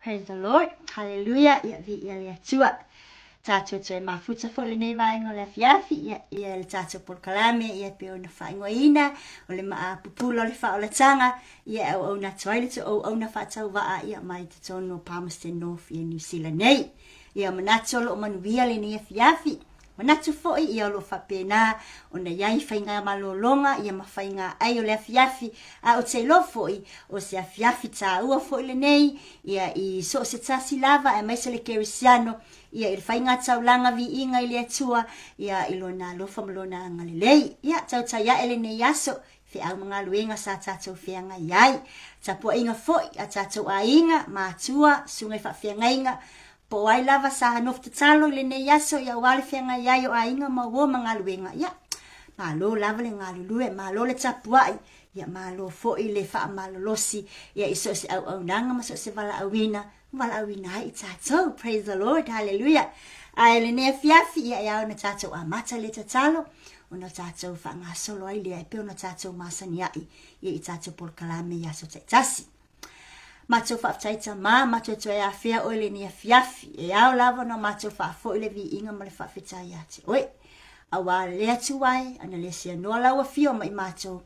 Praise the Lord. Hallelujah. Ia viia le Atua. Tatou toe mafuta foi lenei vaega o le afiafi, ia, ia le tatou polokalame, ia pe ona faaigoaina, o le maa pupula o le faaolataga, ia e auauna atu ai le tou auauna faatauvaa, ia mai totonu o Palmerston North, ia Niu Sila nei. Ia manatu o lo o manuia lenei afiafi. Manatu foi ia o lo o faapena ona i ai faiga malologa ia ma faiga ai o le afiafi, a ou te iloa foi o se afiafi taua foi lenei ia i so o se tasi lava aemaise le kerisiano ia i le faiga taulaga viiga i le Atua ia i lona alofa ma lona agalelei. Ia tautai ae lenei aso feau ma galuega sa tatou feagai ai. Tapuaiga foi a tatou aiga, matua, susuga i faafeagaiga, po o ai lava sa nofo tatalo i lenei aso ia aua le feagai ai o aiga ma uo ma galuega. Ia, Malo lava le galulue, malo le tapuai, ia malo foi le faamalolosi ia i so o se auaunaga ma so o se valaauina, valaauina ai i tatou. Praise the Lord, hallelujah. Ae lenei afiafi, ia e ao ona tatou amata le tatalo, ona tatou faagasolo ai lea e pei ona tatou masani ai ia i tatou polokalame i aso taitasi. Matou faafetai Tama, matou toe afea oe lenei afiafi. E ao lava ona matou faafoi le viiga ma le faafetai ia te oe. Auā le Atua e, ana le seanoa lau afio ma i matou,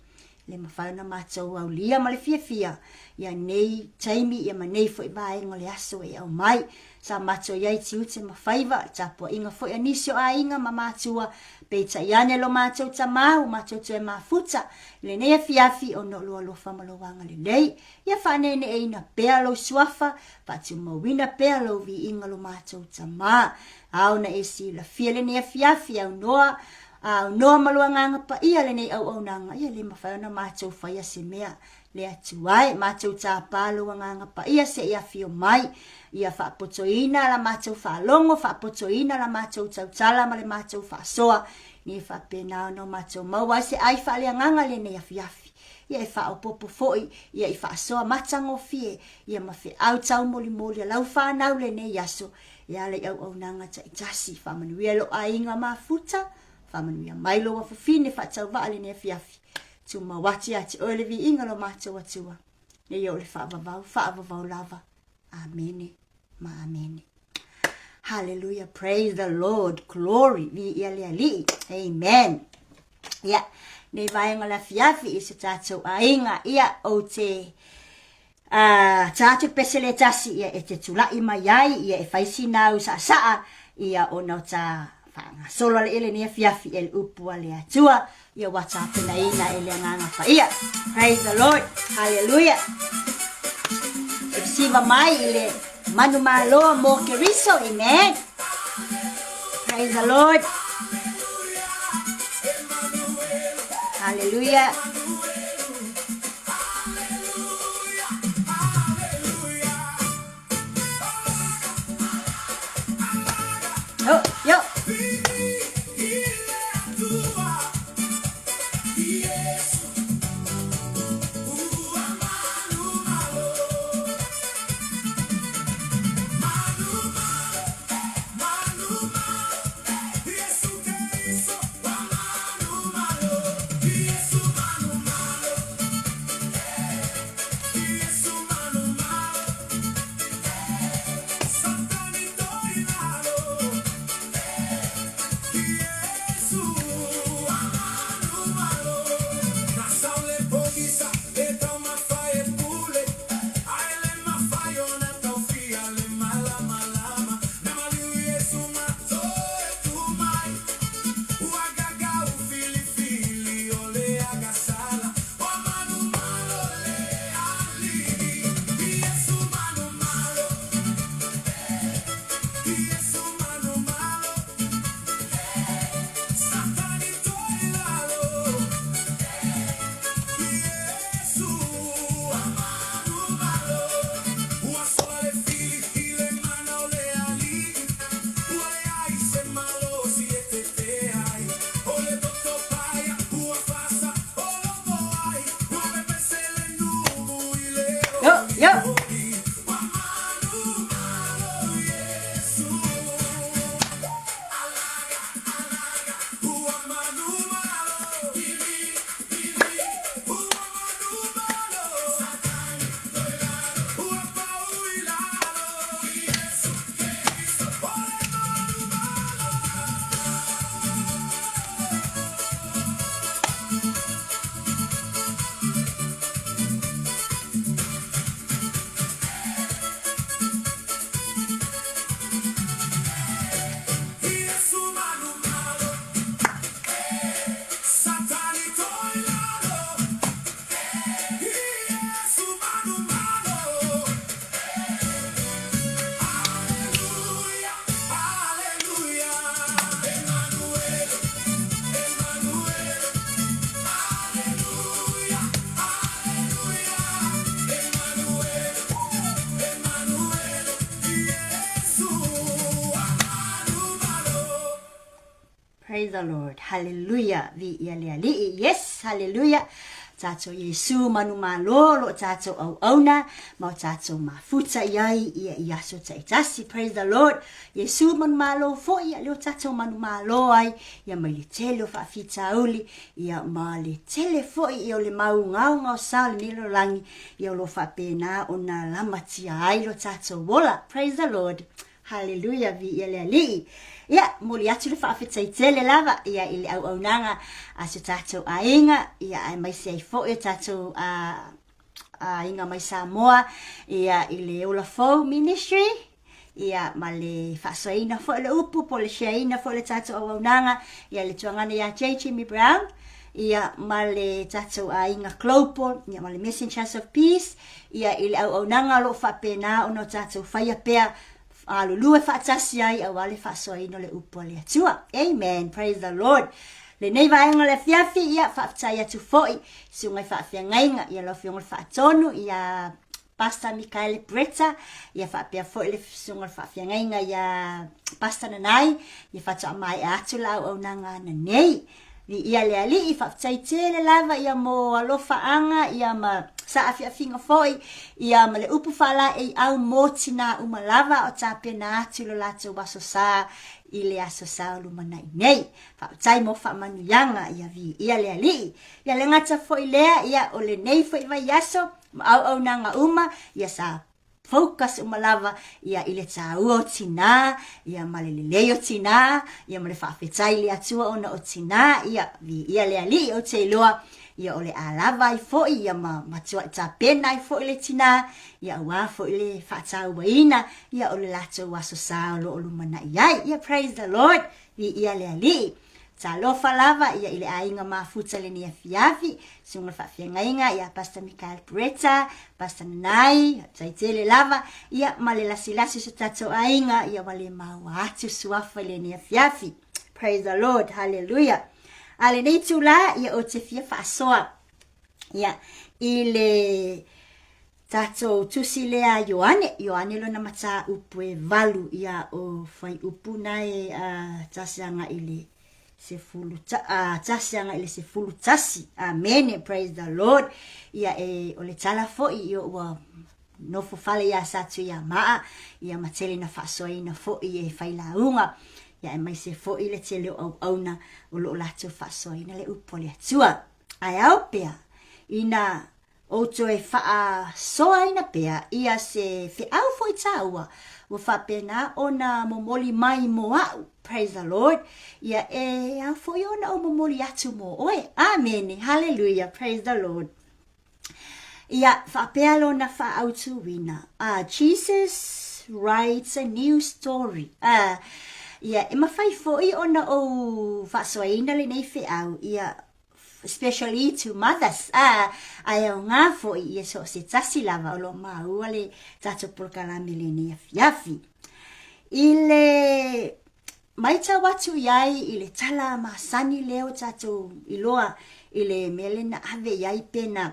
le mafai ona matou aulia ma le fiafia ia nei taimi ia ma nei foi vaega o le aso e aumai. Sa matou i ai tiute ma faiva, le tapuaiga foi a nisi o aiga ma matua, peitai ane lo matou tama ua matou toe mafuta i lenei afiafi ona o lou alofa ma lou agalelei. Ia faaneeneeina pea lou suafa, faatumauina pea lou viiga lo matou tama. Ao na e silafia lenei afiafi, aunoa, aunoa ma lou agaga paia lenei auaunaga, ia le mafai ona matou faia se mea. Le Atua e, matou tapa lou Agaga Paia se i afio mai, ia faapotoina la matou faalogo, faapotoina la matou tautala ma le matou faasoa, ina ia faapena ona o matou maua ai se ai faaleagaga i lenei afiafi. Ia e faaopoopo foi ia i faasoa matagofie ia ma feau taumolimoli a lau fanau lenei aso e ala i auaunaga taitasi. Faamanuia lou aiga mafuta, faamanuia mai lou afafine faatauvaa lenei afiafi. Tumau atu ia te oe le viiga lo matou Atua, nei o le faavavau, faavavau lava. Amene ma amene. Hallelujah, praise the Lord, glory, viia le Alii, amen. Ia, nei vaega o le afiafi i se tatou aiga, ia, ou te A ta atu le pese le tasi ia e te tula'i mai ai ia e fai sina au sa'asa'a ia ona o ta faagasolo ale ele nei afiafi e le upu a le Atua ia ua tapenaina e le Agaga Paia. Praise the Lord. Hallelujah. E siva mai i le manumalo mo Keriso. Amen. Praise the Lord. Hallelujah. Yo, yo. Praise the Lord. Hallelujah. Viia le Alii. Yes, hallelujah. Tātou Iesu manumalo lo tātou auauna ma o tātou mafuta i ai ia i aso taitasi. Praise the Lord. Iesu manumalo foi ia leo tātou manumalo ai ia mai le tele o faafitauli ia ma le tele foi ia o le maungaunga o sa o lenei lalolagi ia o lo faapena ona lamatia ai lo tātou ola. Praise the Lord. Haleluia, viia le Alii. Ia, momoli atu le faafetai tele lava ia i le auaunaga a si o tatou aiga, ia aemaise ai foi o tatou aiga mai Samoa, ia i le Ola Fou Ministry, ia ma le faasoaina foi o le upu po o le share-ina foi o le tatou auaunaga, ia le tuagana ia J. Jimmy Brown, ia ma le tatou aiga Global, ia ma le Messengers of Peace, ia i le auaunaga o lo o faapena ona o tatou faia pea galulue faatasi ai aua le faasoaina o le upu a le Atua. Amen. Praise the Lord. Lenei vaega o le afiafi, ia, faafetai atu foi, susuga i faafeagaiga, ia lau Afioga i le Faatonu, ia Pastor Mikaele Bretta, ia faapea foi le susuga i le faafeagaiga ia Pastor Nanai, ia faatoa maea atu la auaunaga ananei. Viia le Alii, faafetai tele lava ia mo alofaaga ia ma saafiafiga foi ia ma le upu faalaeiau mo tinā uma lava o tapena atu lo latou aso sa i le aso sa o lumanai nei. Faafetai mo faamanuiaga ia viia le Alii. Ia le gata foi lea ia o lenei foi vaiaso ma auaunaga uma ia sa focus uma lava ia i le tāua o tinā, ia ma le lelei o tinā, ia ma le faafetai i le Atua ona o tinā, ia viia le Alii ou te iloa, ia o le a lava ai foi, ia ma matuai tapena ai foi le tinā, ia aua foi le faatauaina, ia o le latou aso sa o lo o lumanai ai. Ia praise the Lord, viia le Alii. Talofa lava ia i le aiga mafuta i lenei afiafi, susuga le faafeagaiga ia Pastor Mikael Bretta, Pastor Nanai, faafetai tele lava, ia ma le lasilasi o so tatou aiga, ia ua le maua atu suafa i lenei afiafi. Praise the Lord, hallelujah. A lenei itula, ia ou te fia faasoa, ia, i le Tatou tusi lea a Ioane, Ioane lona mataupu e valu ia o fuaiupu na e tasi agai i le sefulu tasi agai i le 11. Amene, praise the Lord. Ia e o le tala foi ia ua nofo fale ia Satuiamaa, ia ma tele na faasoaina foi e failauga, ia aemaise foi le tele o auauna o lo o latou faasoaina le upu a le Atua. Ae ao pea ina Ou toe faasoaina pea ia se feau foi tāua ua faapena ona momoli mai mo a'u, praise the Lord, ia e ao foi ona ou momoli atu mo oe. Amene, hallelujah, praise the Lord. Ia faapea lona faaautuina, Jesus writes a new story. Ia e mafai foi ona ou faasoaina lenei feau, ia especially to mothers, ā, ae aoga foi ia so o se tasi lava o lo o maua le tatou polokalame i lenei afiafi. I le maitau atu i ai i le tala masani lea ua tatou iloa i le mea lea na ave i ai pe na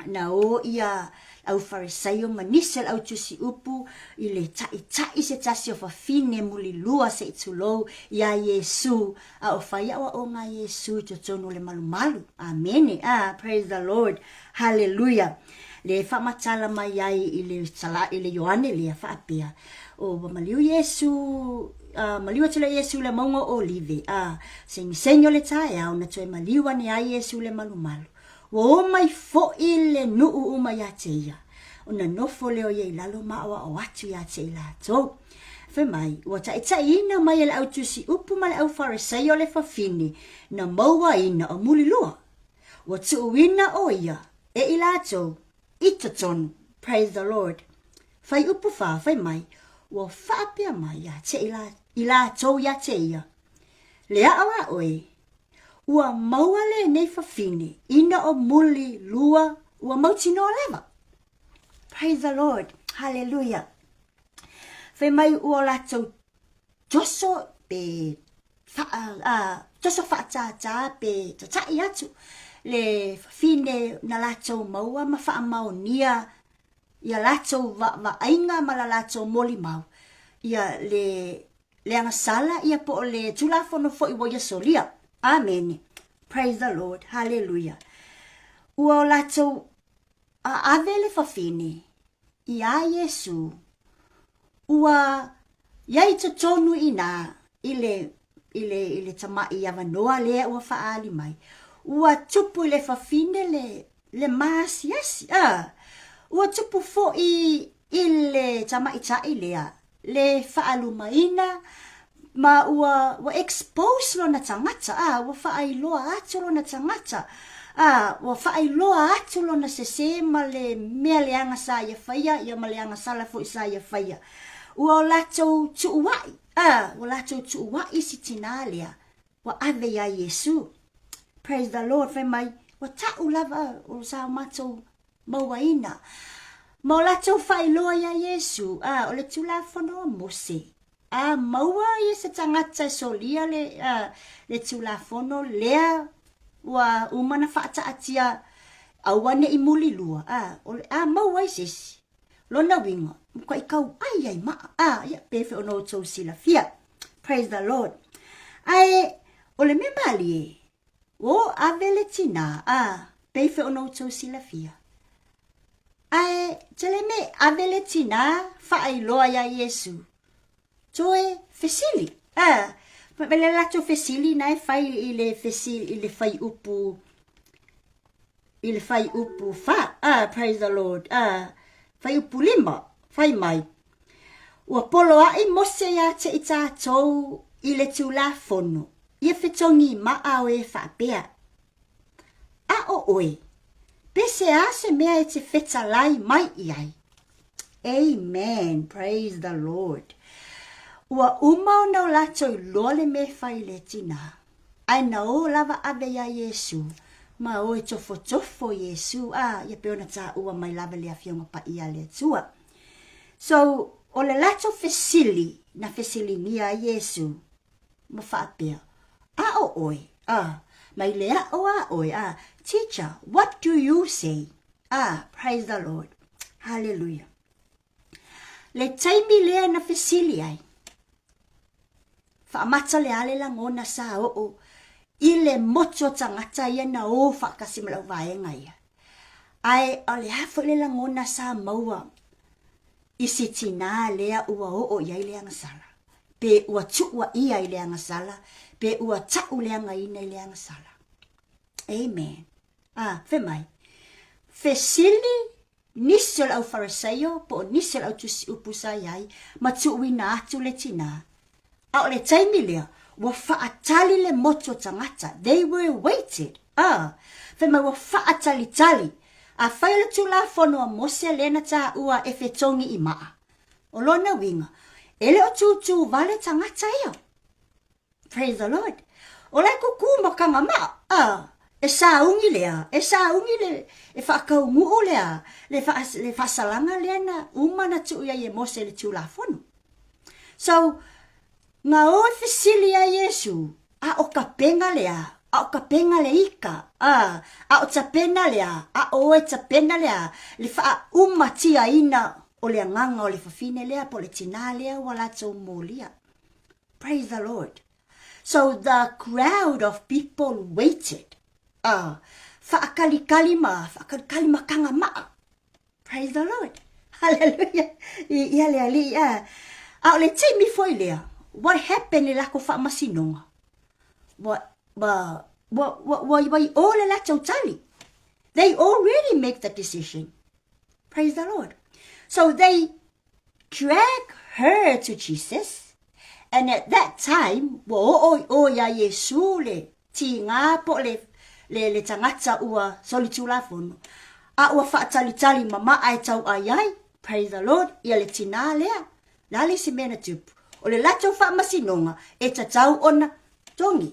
na o ia au Farisaio ma nisi o le au tusi upu i le taʻitaʻi se tasi o fafine mulilua se i tulou iā Iesū, a o fai aʻoaʻoga a Iesū i totonu o le malumalu. Amene. Ah, praise the Lord. Haleluia. Le faamatala mai ai i le sala, i le Ioane lea faapea, o ua maliu Iesū, uh, maliu atu lea Iesū i le mauga o Olive, a segisegi o le taeao na toe maliu ane ai Iesū i le malumalu. Ua o mai foi le nuu uma ia te ia, ona nofo lea o ia i lalo ma aoao atu ia te i latou. Fai mai, ua taitaiina mai e le au tusi upu ma le au Farisai o le fafine na mauaina o mulilua. Ua tuuina o ia e i latou i totonu. Praise the Lord. Fai upu fa, fai mai, ua faapea mai ia te i latou ia te ia, Le aʻo a oe, Ua maua lenei fafine ina o muli lua ua mautinoa lava. Praise the Lord. Hallelujah. Fai mai ua latou toso pe toso faatātā pe tataʻi atu le fafine na latou maua ma faamaonia ia latou vaavaaiga ma la latou molimau ia le. le agasala ia po o le Tulafono foi ua ia solia. Amene. Praise the Lord. Haleluia. Ua o latou ave le fafine iā Iesū, ua i ai i totonu i inā i le, i le, i le tamaʻi avanoa lea ua faaali mai, ua tupu i le fafine le, le maasiasi, a, ua tupu foʻi i le tamaʻitaʻi lea le faalumaina ma ua, ua expose lona tagata, a, ua faailoa atu lona tagata, a, ua faailoa atu lona sesē ma le mea leaga sa ia faia, ia ma le agasala foi sa ia faia. Ua o latou tuuaʻi, a, ua latou tuuaʻi si tinā lea, ua ave iā Iesū. Praise the Lord, fai mai, ua taʻu lava o sa matou mauaina. Ma o latou faailoa iā Iesū, a, o le Tulafono a Mose, a maua ia se tagata e solia le, a, le Tulafono lea ua uma ona faataatia aua ne i mulilua, a, o le a maua ai se isi. Lona uiga, matuai kauai ai maa, a, ia, pei foi ona outou silafia. Praise the Lord. Ae, o le mea malie, Ua ave le tinā, a, pei foi ona outou silafia. Ae tele me ave le tinā faailoa iā Iesū, toe fesili, a, ma le latou fesili na e fai i le fesili i le fuaiupu i le fuaiupu fa, a, praise the Lord, a, fuaiupu lima, fai mai, Ua poloaʻi Mose iā te i tātou i le Tulafono, ia fetogi maʻa o e faapea, A ʻo ʻoe, pese a se mea e te fetalai mai i ai? Amen, praise the Lord. Ua uma ona o latou iloa le mea e fai i le tinā, ae na o lava ave iā Iesū, ma o e tofotofo Iesū, a ia pei ona tāua mai lava le Afioga Paia a le Atua. So, o le latou fesili na fesiligia ai Iesū, ma faapea, A ʻo ʻoe, a, mai le aʻo a ʻoe, a, Teacher, what do you say? A, praise the Lord. Hallelujah. Le taimi lea na fesili ai, Faamata le a le lagona sa oo i le motu o tagata ia na o faatasi ma lau vaega ia. Ae o le a foi le lagona sa maua i si tinā lea ua oo i ai le agasala, pe ua tuuaia i le agasala, pe ua taʻuleagaina i le agasala. Amen. A, fai mai, fesili Nisi o le au Farisaio po o nisi o le au tusi upu sa i ai ma tuuina atu le tinā. A o le taimi lea, ua faatali le motu o tagata, they were waited, a, fai mai ua faatalitali, afai o le Tulafono a Mose lea na taua e fetogi i maa. O lona uiga, e le o tūtū wale tagata ia. Praise the Lord. O la e kukū ma Kagamaʻa, a, e sāugi lea, e sāugi le, e faakauguu lea, le, faa, le faasalaga lea na uma na tuu iai e Mose le Tulafono. So, na o e fesili ai Iesu, a o ka pega lea, a o ka pega le ika, a, a o tapena lea, a o e tapena lea, le faaumatiaina o le agaga o le fafine lea po o le tinā lea ua latou molia. Praise the Lord. So the crowd of people waited. Ah, faakalikali ma, faakalikali ma kagamaʻa. Praise the Lord. Hallelujah. I, ia le alii, ah. A o le taimi foi lea, what happened i lako faamasinoga? Ua, ua, ua, ua, ua, ua i o le latou tali. They already make the decision. Praise the Lord. So they drag her to Jesus, and at that time, ua oo i o iā Iesū le tīgā po o le, le, le tagata ua solitulafono, a ua faatalitali mamaʻa e tauʻai ai, praise the Lord, ia le tinā lea. Le a le isi mea na tupu? O le latou faamasinoga e tatau ona togi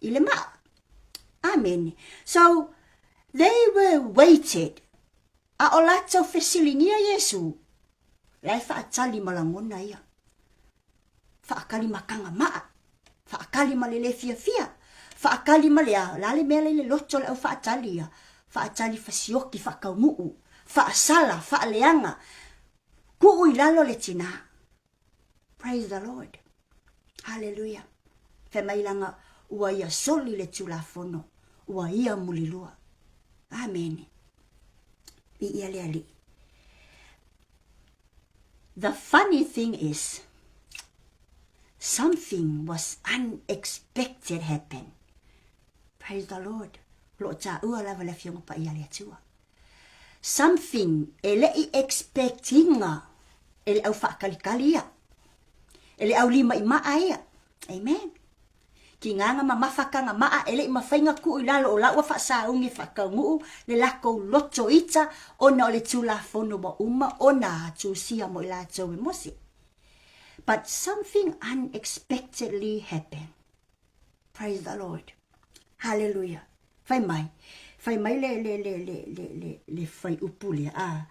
i le maa. Amene. So, they were waited A o latou fesiligia Iesū, la e faatali ma lagona ia. Faakali ma kagamaʻa, faakali ma le le fiafia, faakali ma le a, la le mea la i le loto le au faatali ia, faatali fasioki, faakauguu, faasala, faaleaga, kuu i lalo le tinā. Praise the Lord. Haleluia. Fai mai laga ua ia soli le Tulafono, ua ia mulilua. Amene. Viia le Alii. The funny thing is, something was unexpected happen. Praise the Lord. O lo o taua lava le Afioga Paia a le Atua. Something e le i expect ina e le au faakalitali ia. E le au lima i maa ia. Amen. Tigaga ma mafakaga maa e le i mafai na tuu i lalo o la ua faasāugi e faataunuu le latou loto ita ona o le Tulafono ua uma ona tusia mo i latou e Mose. But something unexpectedly happened. Praise the Lord. Hallelujah. Fai mai. Fai mai le, le, le, le, le, le, le fai upu lea. Ah.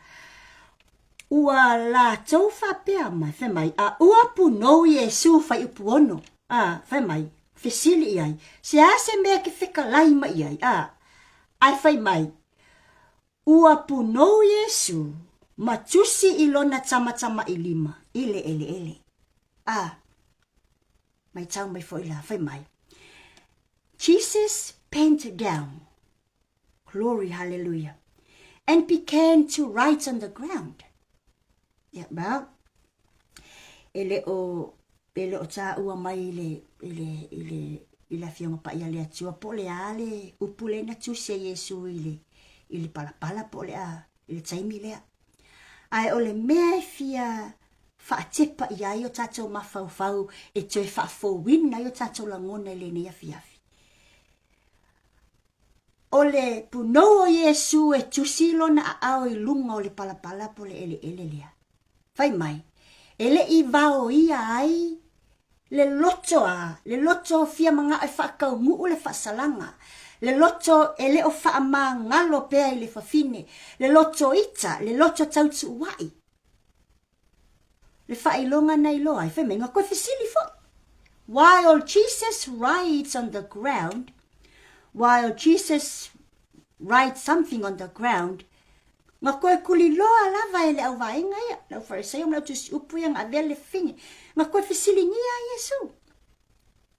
Ua latou faapea mai, fai mai, a ua punou Iesu fai upu ono. Ah, fai mai, fesili i ai, se a se mea ke fekalai mai i ai. Ah, ae fai mai, ua punou Iesu ma tusi i lona tamatamailima i le eleele. Ah, Maitau mai foi la, fai mai, Jesus bent down, glory hallelujah, and began to write on the ground. Yeah, well, e le o, e le o tāua mai i le, i le, i le, i le afioga paia le Atua, po o le a le upu lea na tusi ai Iesu i le, i le palapala po o le a, i le taimi lea. Ae o le mea e fia faatepa i ai o tatou mafaufau e toe faafouina ai o tatou lagona i lenei afiafi. O le punou o Iesu e tusi lona aao i luga o le palapala po o le eleele lea. Fai mai, e le i vaoia ai le loto a, le loto fia manao e faataunuu le faasalaga, le loto e le o faamagalo pea i le fafine, le loto ita, le loto tautuua'i. Le faailoga na iloa ai, fai mai, na koe fesili foi. While Jesus writes on the ground, while Jesus writes something on the ground, Na koe kuliloa lava e le auvaega ia, le aufarisaio ma le autusiupu ia na avea le fafine. Na koe fesiligia ai Iesu.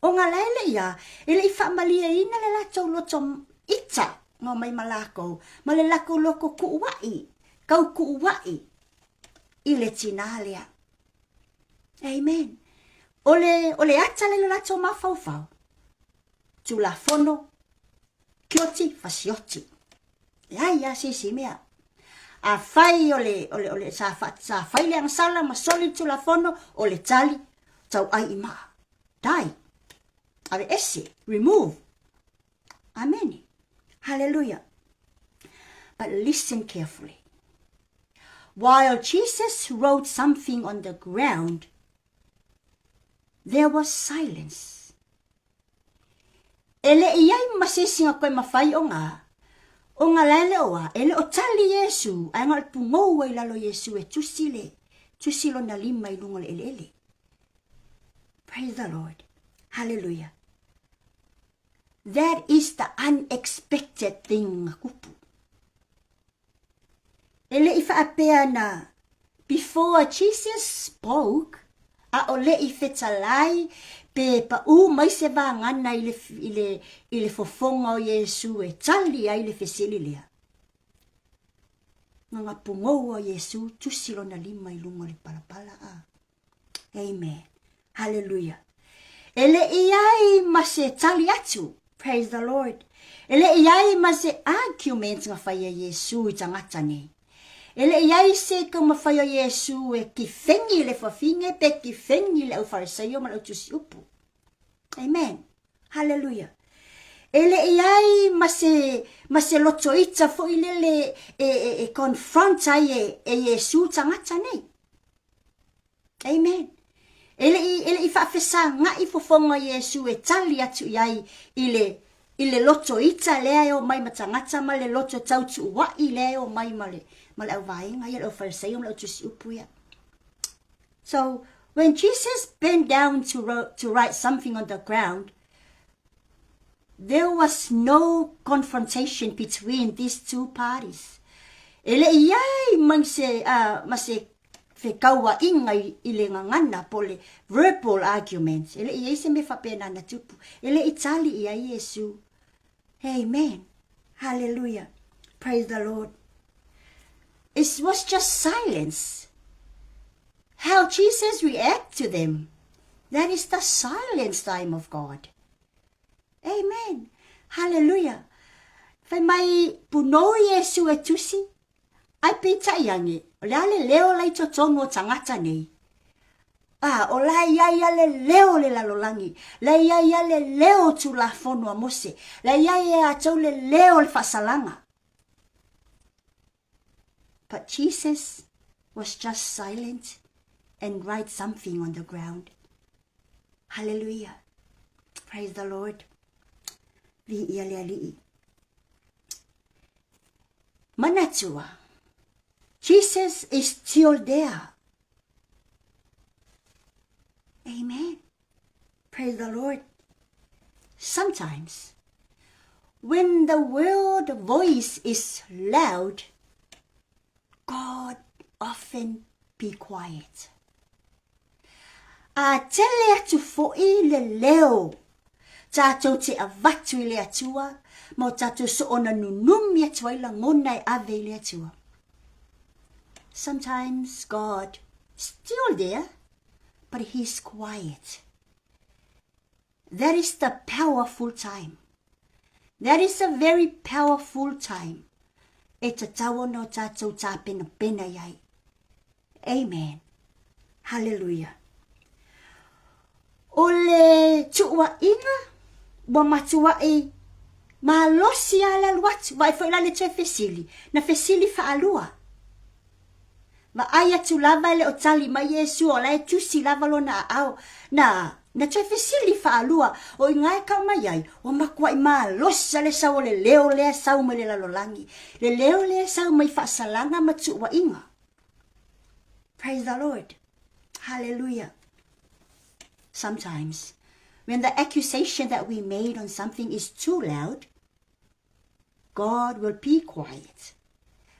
O nga lae le ia, e le i faamalieina le latou loto ita na omai ma lakou, ma le lakou loko kuuaʻi, kau kuuaʻi i le tinā lea. Amen. O le, o le ata le lo latou mafaufau. Tulafono, kioti, fasioti. Leai lava se isi mea. Afai o le, o le, o le, sa, fa, sa fai le agasala ma soli le Tulafono, o le tali, tauai i maa. Die. Ave ese. Remove. Amene. Hallelujah. But listen carefully. While Jesus wrote something on the ground, there was silence. E le i ai ma se isi na koe mawhai o nga, o nga lae le oa, e le o tali Iesu, ae na o le pugou ai lalo Iesu e tusi le, tusi lona lima i luga o le eleele. Praise the Lord. Hallelujah. That is the unexpected thing na kupu. E le i faapea na Before Jesus spoke, ʻaʻole i fetalai pe paʻū mai se vāgana i le, i le, i le fofoga o Iesū e tali ai le fesili lea. Gagapugou o Iesū tusi lona lima i luga o le palapala a. Amen. Hallelujah. E le i ai ma se tali atu. Praise the Lord. E le i ai ma se argument na fai e Iesu i tagata nei. E le i ai se taumafai o Iesu e kifengi le fafine pe kifengi le au Farisaio ma le au tusi upu. Amen. Hallelujah. E le i ai ma se, ma se lotoita foi lele e, e, e confront ai e, e Iesu tagata nei. Amen. E le i, e le i faafesagaʻi fofoga o Iesu e tali atu i ai i le, i le loto ita lea e omai ma tagata ma le loto tautuuaʻi lea e omai ma le, ma le auvaega ia, le aufarisaio ma le autusiupu ia. So, when Jesus bent down to, to write something on the ground, There was no confrontation between these two parties. E le i ai ma se, uh, ma se fekauaiga i le gagana po o le verbal arguments. E le i i ai se mea faapena na tupu. E le i tali i ai Iesu. Amen. Hallelujah. Praise the Lord. It was just silence. How Jesus react to them. That is the silence time of God. Amen. Hallelujah. Fai mai punou Iesu e tusi, ai peitai ane, o le a le leo la i totonu o tagata nei. A, o la e i ai a le leo o le lalolagi, la e i ai a le leo o Tulafono a Mose, la e i ai e atou le leo o le faasalaga. But Jesus was just silent and write something on the ground. Hallelujah. Praise the Lord. Viia le Alii. Manatua, Jesus is still there. Amen. Praise the Lord. Sometimes, when the world voice is loud, God often be quiet. A tele atu foʻi le leo tatou te avatu i le Atua ma o tatou soona nunumi atu ai lagona e ave i le Atua. Sometimes God still there, but he's quiet. That is the powerful time. That is a very powerful time e tatau ona o tatou tāpenapena i ai. Amen. Hallelujah. O le tuuaiga ua matuai malosi lava le alu atu. Vaai foi la le toe fesili, na fesili faalua. Vaai atu lava e le o tali mai Iesu o la e tusi lava lona aao. Na, na toe fesili faalua, o iga e kau mai ai, ua matuai malosi lava le sau o le leo lea e sau mai le lalolagi, le leo lea e sau mai faasalaga ma tuuaiga. Praise the Lord. Hallelujah. Sometimes, when the accusation that we made on something is too loud, God will be quiet,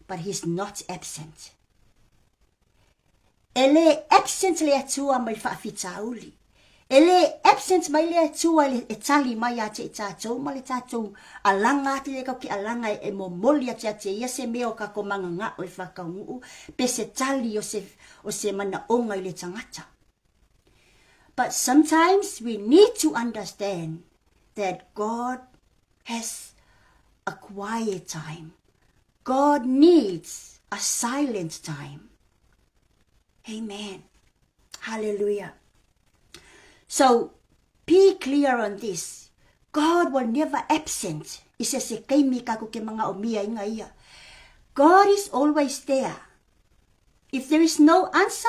but he's not absent. E le absent le Atua mai le faafitauli. E le absent mai le Atua e tali mai ia te i tatou ma le tatou alaga atu ia kau ke alaga e momoli atu ia te ia se mea o kako manganga'o e whakaungu'u pe se tali o se, o se manaonga i le tangata. But sometimes we need to understand that God has a quiet time. God needs a silent time. Amen. Hallelujah. So, be clear on this. God will never absent. I se se kaimi ka ku ke mga o mia inga ia. God is always there. If there is no answer,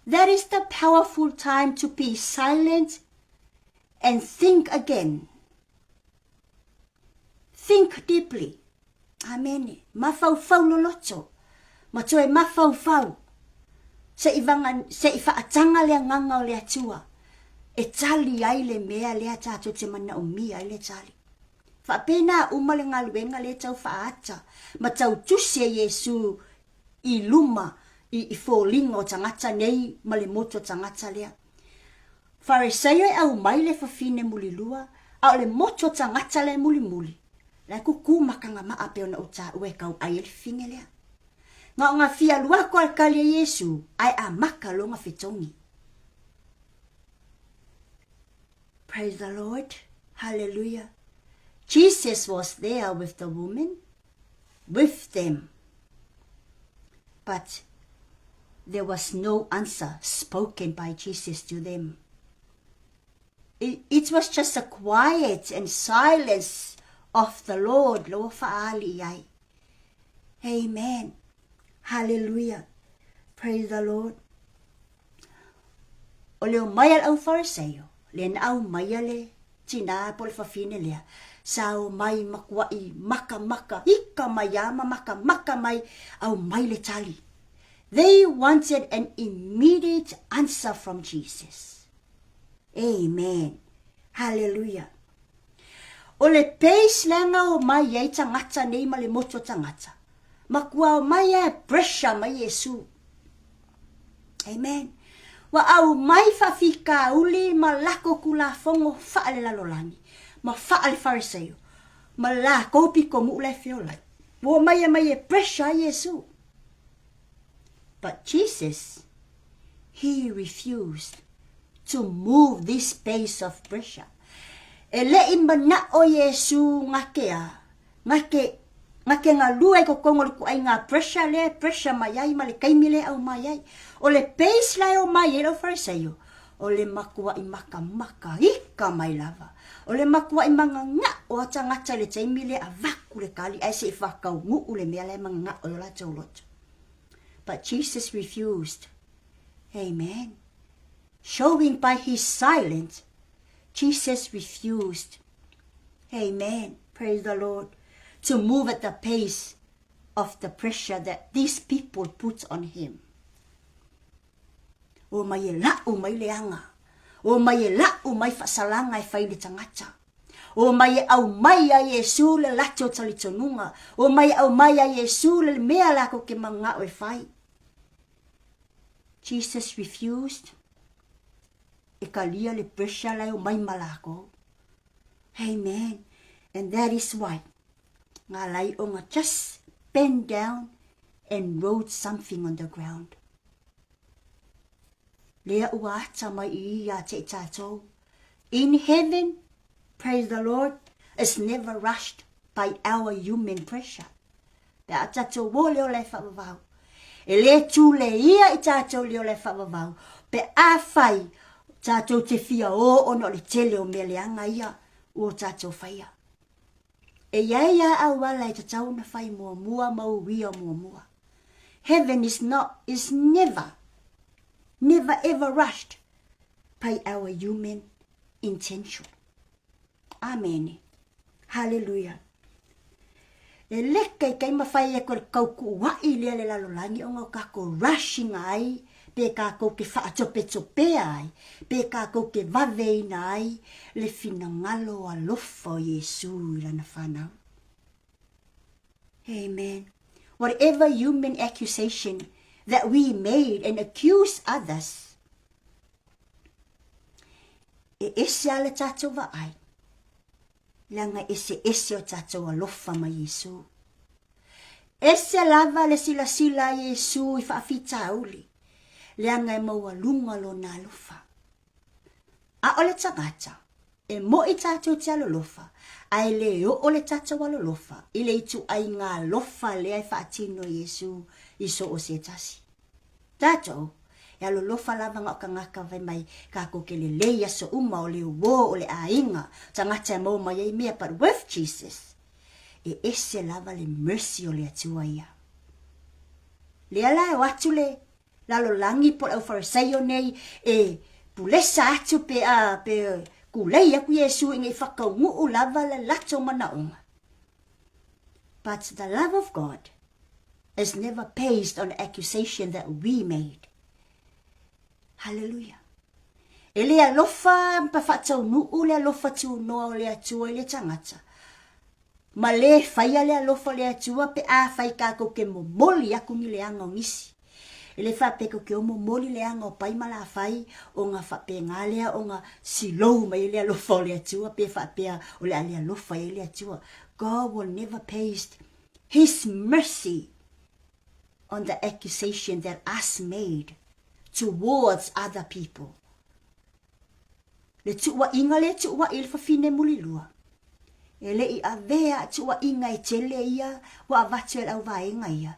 that is the powerful time to be silent and think again. Think deeply. Amene. Mafaufau loloto. Ma toe mafaufau. Se i vanga, se i whaatanga le anganga o le atua. E tali ai le mea lea tatou te manaomia ai le tali. Faapena uma le galuega lea tau faaata ma tau tusi e Iesu i luma i, i foliga o tagata nei ma le motu o tagata lea. Fariseio e aumai le fafine mulilua, a o le motu o tagata lea e mulimuli, la e kukū makagamaʻa pei ona ou taua e kau ai ai le fafine lea. Na o ga fia alu aku a le kali a Iesu, ae amaka loa ga fetogi. Praise the Lord. Hallelujah. Jesus was there with the woman, with them. But there was no answer spoken by Jesus to them. It, it was just a quiet and silence of the Lord. Loa fa'aali ai. Amen. Hallelujah. Praise the Lord. O le omai a le au Fariseio, lea na aumaia le tinā po o le fafine lea, sa omai makuaʻi makamaka, ika mai lava ma makamaka mai, aumai le tali. They wanted an immediate answer from Jesus. Amen. Hallelujah. O le pace lea na omai ai tagata nei ma le motu o tagata, makua omai lava e pressure mai Iesu. Amen. Ua aumai faafitauli ma lako Tulafono faalelalolagi ma faale-Farisaio ma lakou pitonu'u la e feolai. Ua omai e mai e pressure ai Iesu. But Jesus, he refused to move this base of pressure. E le'i mana'o Iesu gake a, gake, gake galue i totonu o le ituaiga pressure lea e pressure mai ai ma le taimi lea e aumai ai. O le base la e omai ai le aufarisaio, o le matua'i makamaka ika mai lava. O le matua'i magaga'o a tagata i le taimi lea e avatu le tali ae se i faataunu'u le mea la e magaga'o ai o latou loto. But Jesus refused. Amen. Showing by his silence, Jesus refused. Amen. Praise the Lord. To move at the pace of the pressure that these people put on him. O mai e la'u mai le aga. O mai e la'u mai fa'asalaga e fai i le tagata. O mai e aumai ia Iesu le latou talitonuga. O mai e aumai ia Iesu le mea latou te mana'o e fai. Jesus refused e kalia le pressure la e omai ma lakou. Amen. And that is why ngā lai onga just bend down and wrote something on the ground. Lea ua ata mai i ia te i tātou. In heaven, praise the Lord, is never rushed by our human pressure. Pe a tātou o le ola e whaavavau. E le tūle ia i tātou le ola e whaavavau. Pe a whai, tātou te whia o ona o le tele o mea leanga ia o tātou whaia. E iai a auala e tatau ona whai muamua ma uia muamua. Heaven is not, is never, never ever rushed by our human intention. Amene. Haleluia. E leka i kai mawhai e koe kaukuua'i lea le lalolagi ona o kākou rushing ai, pe kākou ke whaatopetopea ai, pe kākou ke waweina ai le finagalo alofa o Iesu i lana whanau. Amen. Whatever human accusation that we made and accuse others, e ese a le tātou vaai, leaga eseese o tātou alofa ma Iesu. Ese lava le silasila a Iesu i faafitauli, leaga e maualuga lona alofa. ʻAʻole tagata e moʻi tātou te alolofa, a e lē oʻo le tātou alolofa i le ituaiga alofa lea e faatino e Iesū i so o se tasi. Tātou, e alolofa lava na o tagata fai mai kākou ke lelei aso uma o le uō o le ʻāiga, tagata e maua mai ai mea, but with Jesus, e ese lava le mercy o le Atua ia. Lea la e o atu le lalolagi po o le aufarisaio nei e pulesa atu pe a pe kulei aku Iesu ina i whakaungu'u lava le latou manaʻoga. But the love of God is never based on accusation that we made. Hallelujah. E le alofa ma whaataunu'u le alofa tunoa o le Atua i le tagata. Ma lē faia le alofa o le Atua pe afai kākou ke momoli aku ni leaga o nisi. E le faapea kou ke o momoli leaga o pai ma lafai ona faapena lea ona silou mai ai le alofa o le Atua pe faapea o le a le alofa i ai le Atua. God will never paste His mercy on the accusation that us made towards other people. Le tuuaiga lea e tuuai i le fafine mulilua. E le i avea a tuuaiga e tele ia ua avatu e le auvaega ia,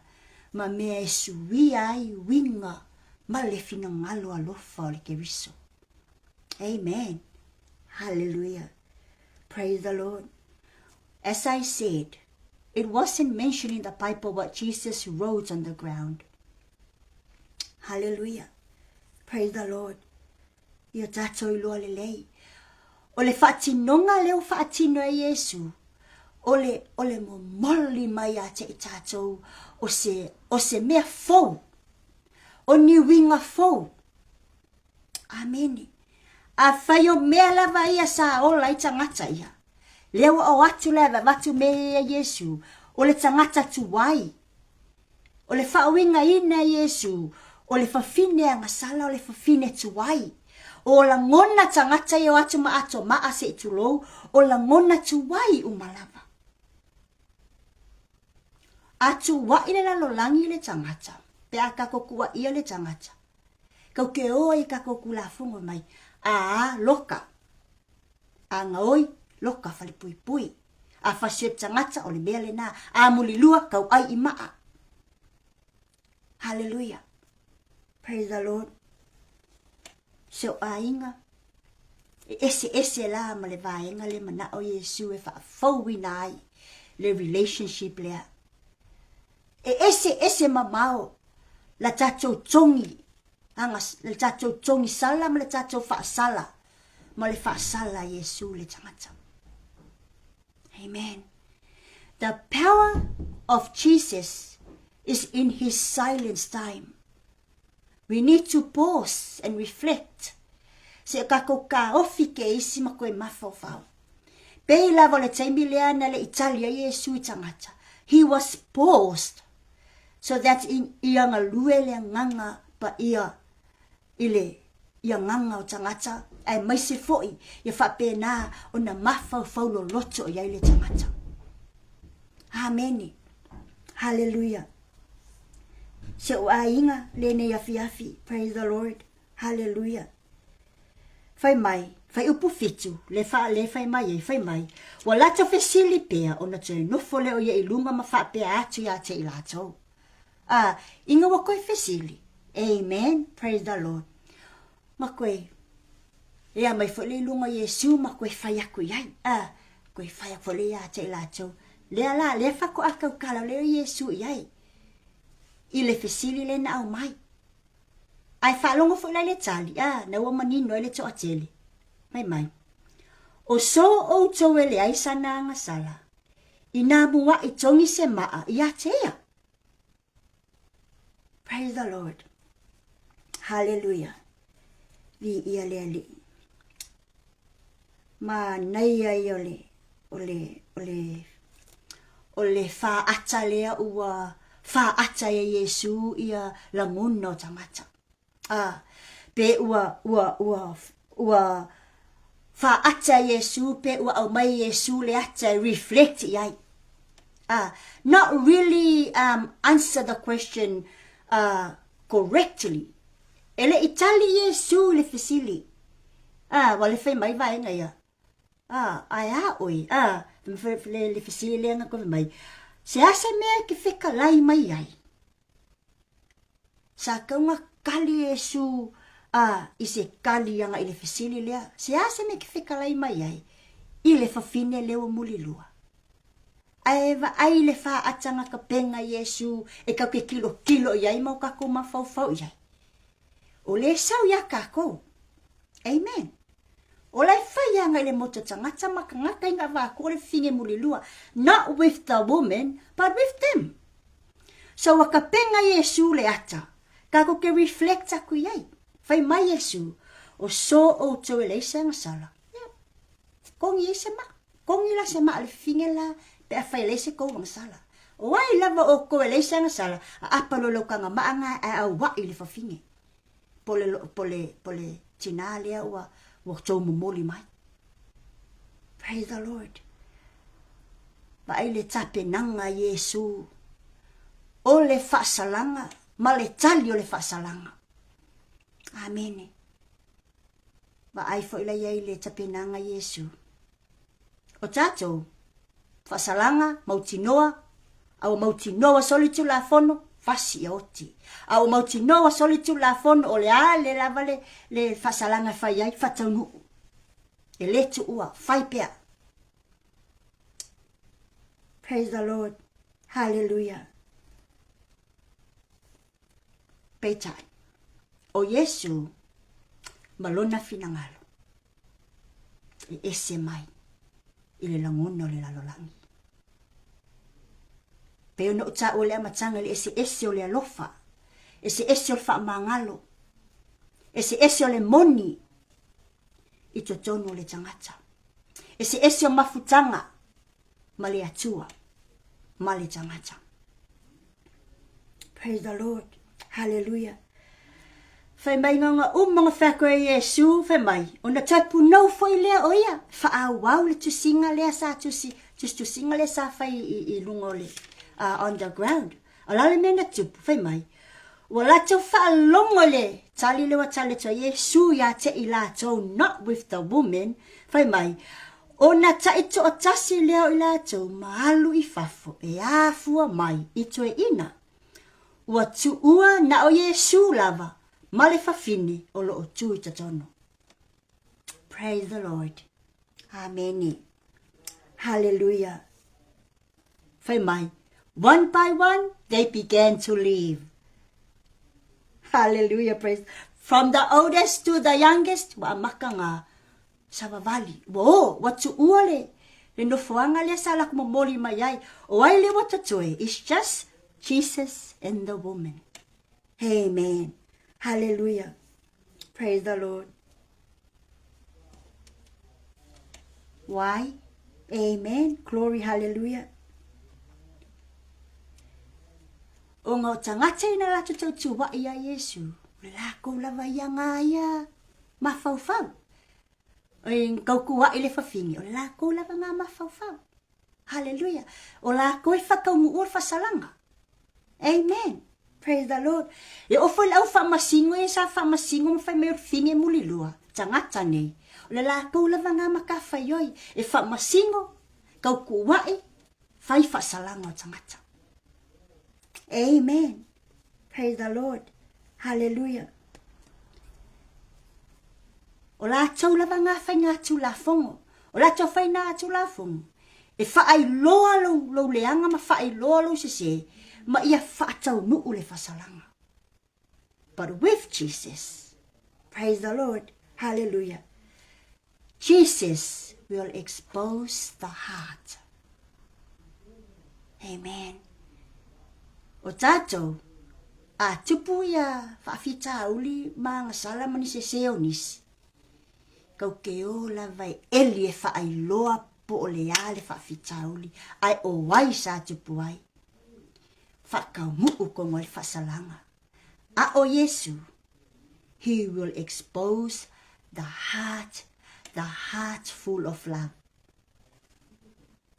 ma mea e suia ai uiga ma le finagalo alofa o le Keriso. Amen. Hallelujah. Praise the Lord. As I said, it wasn't mentioned in the Bible what Jesus wrote on the ground. Hallelujah. Praise the Lord. I o tātou iloa lelei. O le faatinoga lea ua faatino e Iesu, o le, o le momoli mai ia te i tātou o se, o se mea fou, o ni uiga fou. Amene. Afai o mea lava ia sa ola ai tagata ia, lea ua o atu la e avatu mea ia e Iesu, o le tagata tuai. O le faauigaina e Iesu, O le fafine agasala o le fafine tuai. O lagona tagata ia o atu ma ato maa se i tulou, o lagona tuai uma lava. A tuai le lalolagi le tagata, pe a tatou tuaia le tagata, tou te o ai i tatou Tulafono mai, aa loka, a gaoi, loka falepuipui. A fasio le tagata, o le mea lena. A mulilua, tauai i maa. Hallelujah. Praise the Lord. Si ou aiga, e eseese la ma le vaega le manao Iesu e faafouina ai le relationship lea. E eseese mamao la tatou togi, aga, le tatou togi sala ma le tatou faasala, ma le faasala a Iesu le tagata. Amen. The power of Jesus is in his silence time. We need to pause and reflect. Se o kakou kaofi ke isi ma koe mafaufau. Pei lava o le taimi lea na le i tali ai Iesu i tagata. He was paused so that in ia galue le agaga paia i le i agaga o tagata aemaise foi ia faapena ona mafaufau loloto i ai le tagata. Amene. Haleluia. Si ou aiga lenei afiafi. Praise the Lord. Haleluia. Fai mai, fai upu fitu, le fa le fai mai ai, fai mai, ua latou fesili pea ona toe nofo lea o ia i luga ma faapea atu ia te i latou. A, inga ua koe fesili. Amen. Praise the Lord. Ma koe, ea mai foi le i luga o Iesu ma koe fai aku i ai. A, koe fai aku foi le ia te i latou. Lea la, lea faatoa tautala lea o Iesu i ai. I le fesili lea na aumai. Ae faalogo foi la i le tali, a, na ua manino ai le toatele. Fai mai, O so outou e leai sana agasala, inā muaʻi togi se maʻa iā te ia. Praise the Lord. Hallelujah. Viia le Alii. Manaia ia o le, o le, o le, o le fāʻata lea ua fāʻata e Iesū ia lagona o tagata. A, pe ua, ua, ua, ua fāʻata e Iesū, pe ua aumai e Iesū le ata e reflect i ai. A, not really um, answer the question uh, correctly. E le i tali Iesū i le fesili. A, ua le fai mai vaega ia. A, ae a ʻoe? A, le, le fesili lea na koe mai. Se a se mea e ke fekalai mai ai? Sa kauga kali Iesū a i se kali aga i le fesili lea. Se a se mea e ke fekalai mai ai? I le fafine lea ua mulilua. Ae vaai le fāʻataga kapenga Iesū e kau ke kilokilo i ai ma o kākou mafaufau i ai. O le sau iā kākou. Amen. O la e fai aga i le moto tagata ma kangaka i ngā wā ko le fine mulilua. Not with the woman, but with them. So ua kapenga Iesū le ata, kākou ke reflect aku i ai. Fai mai Iesū, o so outou e leai se agasala. Yeah. Kongi ai se maa. Kongi la se maa le fine la pe a fai leai se kou agasala. O ai lava oukou e leai se agasala, a apa loa lau taga maa ga ae auaʻi le fafine. Po le, po le, po le tinā lea ua, ua tou momoli mai. Praise the Lord. Vaai le tapenaga a Iesū o le faasalaga ma le tali o le faasalaga. Amene. Vaai foi la iai le tapenaga Iesu. O tatou, faasalaga, mautinoa, a ua mautinoa ua soli Tulafono, fasi ia oti. A ua mautinoa ua soli Tulafono, o le a le lava le, le faasalaga e fai ai, faataunuu. E le tuua, fai pea. Praise the Lord. Hallelujah. Peitai, ʻo Iesū ma lona finagalo e ese mai i le lagona o le lalolagi. Pei ona ou taua i le amataga i le eseese o le alofa, eseese o le faamagalo, eseese o le moni i totonu o le tagata, eseese o mafutaga ma le Atua ma le tagata. Praise the Lord. Hallelujah. Fai mai na ona uma ona fai atu e Iesu, fai mai, ona toe punou foi lea o ia, faaauau le tusiga lea sa tusi, tusitusiga lea sa fai i, i luga o le, uh, on the ground. O le a le mea na tupu, fai mai, ua latou faalogo i le tali lea ua tali atu ai Iesu ia te i latou, not with the woman, fai mai, ona taitoatasi lea o i latou ma alu i fafo e afua mai i toeaina. Ua tuua na o Iesū lava ma le fafine o lo o tu i totonu. Praise the Lord. Amene. Hallelujah. Fai mai, one by one, they began to leave. Hallelujah, praise. From the oldest to the youngest, ua amata ngā savavali. Ua o, ua tuua le, le nofoaga lea sa lakou momoli mai ai. O ai lea ua totoe? It's just Jesus and the woman. Amen. Hallelujah. Praise the Lord. Why? Amen. Glory, hallelujah. Ona o tagata ia na latou tautuaʻi iā Iesu, o le lakou lava ia gā ia mafaufau. E tautuaʻi le fafine, o le lakou lava gā mafaufau. Haleluia. O lakou e faataunuua le faasalaga. Amen. Praise the Lord. E oo foi le au faamasino ia sa faamasino ma fai mai o le fine mulilua, tagata nei. O le lakou lava gā matafaioi e faamasino, tautuaʻi, fai faasalaga o tagata. Amen. Praise the Lord. Hallelujah. O latou lava ngā whainga tulafono. O latou whainga tulafono. E whaailoa lou, lou leaga ma whaailoa lou sese ma ia whaataunuu le fasalaga. But with Jesus, praise the Lord, hallelujah, Jesus will expose the heart. Amen. O tātou, a tupu ia faafitauli ma agasala ma ni sese o nisi, kau ke o lava e eli e faailoa po o le a le faafitauli, ae o ai sa tupu ai. Faataunuu kona o le faasalaga. A o Iesu, He will expose the heart, the heart full of love.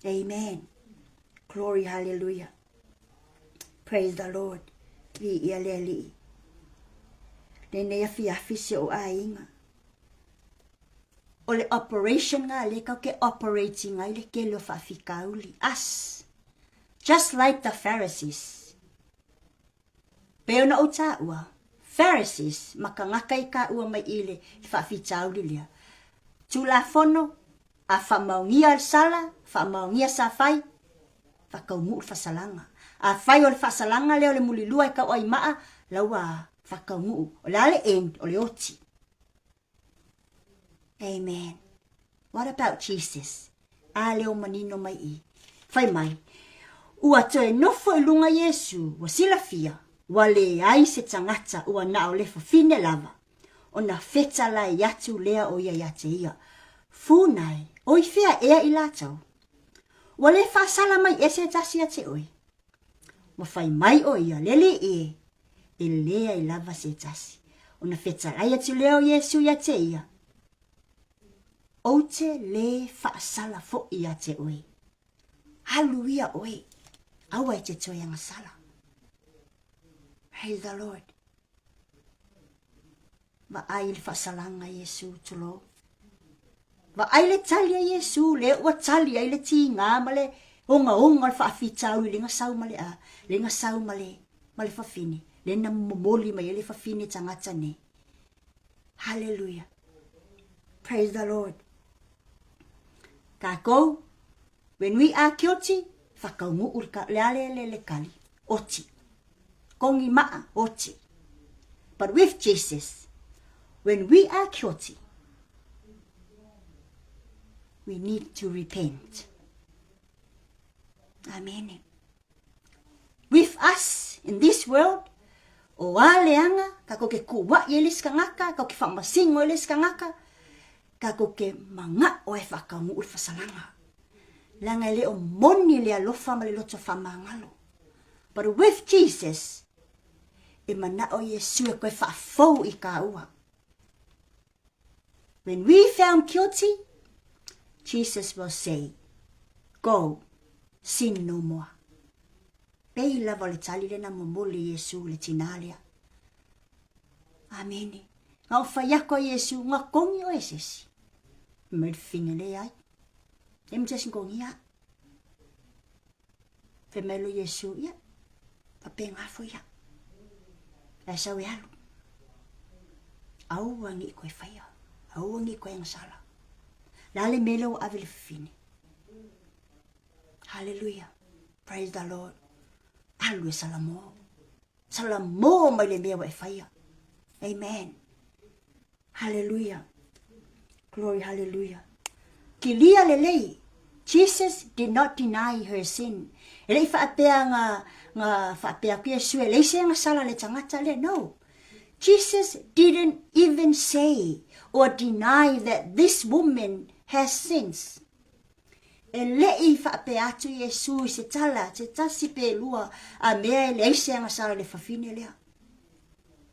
Amen. Glory, hallelujah. Praise the Lord. Viia le Alii. Lenei afiafi si ou aiga. O le operation nga lea kau ke operating ai le tele o faafitauli. Us. Just like the Pharisees. Pei ona ou taua, Pharisees, ma kagaka i kaua mai i le faafitauli lea. Tulafono, a faamaonia le sala, faamaonia sa fai, faataunuu le faasalaga. Afai o le faasalaga lea o le mulilua e tau ai maa, la ua faataunuu. O le a le end? O le oti. Amen. What about Jesus? A leo manino mai i. Fai mai, ua toe nofo i luga Iesu, ua silafia, ua leai se tagata ua na o le fafine lava, ona fetalai atu lea o ia ia te ia, Funai, o i fea ea i latou? Ua le faasala mai ea se tasi ia te oe? Ua fai mai o ia, Le alii e, e leai lava se tasi. Ona fetalai atu lea o Iesu ia te ia, Ou te le faasala foi ia te oe. Alu ia oe, aua e te toe agasala. Praise the Lord. Vaai i le faasalaga a Iesu, tulou. Vaai le tali a Iesu, lea ua tali ai le tiga ma le ogaoga o le faafitauli le gasau ma le a, le gasau ma le, ma le fafine, le na momoli mai ai le fafine tagata nei. Hallelujah. Praise the Lord. Kākou, when we are guilty, whakaungu'u le, le ale le, le kali, oti. Kongi ma'a, oti. But with Jesus, when we are guilty, we need to repent. Amen. With us in this world, o a leaga, kakou ke kuaʻi ai le isi kagaka, kakou ke faamasino ai le isi kagaka, kakou ke manaʻo e faataunuu le fasalaga. Leaga e le o moni le alofa ma le loto faamagalo. But with Jesus, E manaʻo Iesū e koe faafou i kāua. When we found guilty, Jesus will say, Go, sin no more. Pei lava o le tali lena momoli Iesū le tinā lea. Amene. Nga o whai ako a Iesū, nga kongi o e sesi. Mai le fine le ai. E mte sin kongi a. Fai mai lo Iesu, ia, faapena foi au. Ae sau e alu. Aua ne i koe faia, aua ne i koe agasala. Le a le mea lea ua ave le fafine. Hallelujah. Praise the Lord. Alu e salamo. Salamo mai le mea ua e faia. Amen. Hallelujah. Glory, hallelujah. Kilia lelei. Jesus did not deny her sin. E lei whaapea nga, nga whaapea ku Yesu e lei se nga sala le tangata le. No. Jesus didn't even say or deny that this woman has sins. E lei whaapea atu Yesu i se tala, se tasi pe lua, a mea e leai se agasala le fafine lea.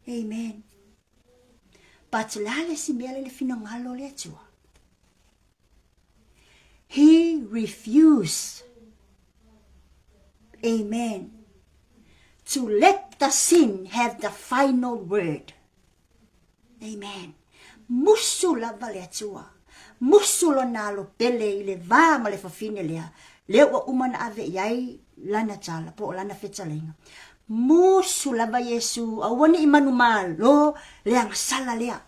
Amen. But le a le isi mea le le finagalo o le Atua? He refused, amen, to let the sin have the final word. Amen. Musu lava le Atua. Musu lona alo pele i le va ma le fafine lea. Lea ua uma na ave i ai lana tala, po o lana fetalaiga. Musu lava Iesu, aua ne i manumalo le agasala lea.